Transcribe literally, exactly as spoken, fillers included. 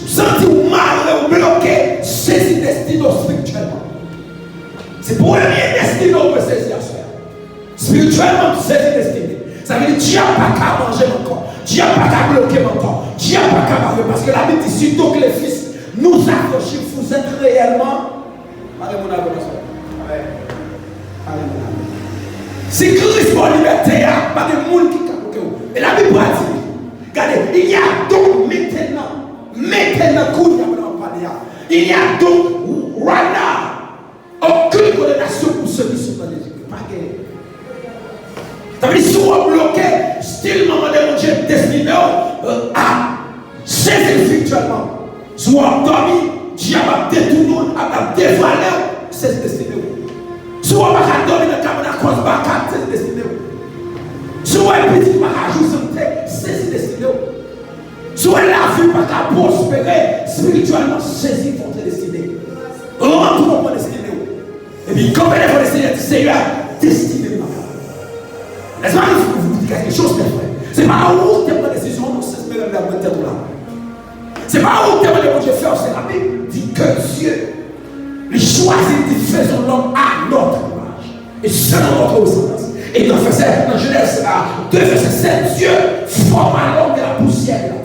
Santi w mare, w bloke, sezi destine w espirityèlman. Se premye destine w dwe sezi aswè a. Espirityèlman, sezi destine. Sa vle di, dyab pa ka manje m ankò. Dyab pa ka bloke m ankò. Dyab pa ka mare m. Paske Labib di, si donc le Fils nous affranchit, vous êtes réellement Mare moun avè m aswè. Mare moun avè m. Si Kris ba w libète a, pa gen moun ki ka bloke w. E Labib pral di, gade, il y a donc maintenant, maintenant, kounye a, pandan m ap pale a, il y a donc, right now, aucune condamnation pour ceux qui sont dans Jésus-Christ. Pa gen. Sa vle di, si w ap bloke, still manman de Bondye destine w, euh, a sezi l espirityèlman. Si w ap dòmi, dyab ap detounen w, ap, ap devale w, sezi destine w. Si w pa ka dòmi nan kabann akòz baka, sezi destine w. Si w wè pitit pa ka jwi sante, sezi destine w. Si w wè lavi pa ka pwospere espirityèlman, sezi fòte destine. Rantre w pran destine w. Epi kanpe devan Lesenyè, di, Senyè, destine m nan men w. Lèzman nou di kèk chòz, mè frè. Se pa ou ki te pran desizyon, non, se espere m nan mwen tèt ou la. Se pa ou ki te mande Bondye fè w, se Labib di ke Dye li chwazi, li di, faisons l'homme à notre image et selon notre ressemblance. E nan vèsè, nan Jenèz de vèsè sèt, Dieu forma l'homme de la poussière de la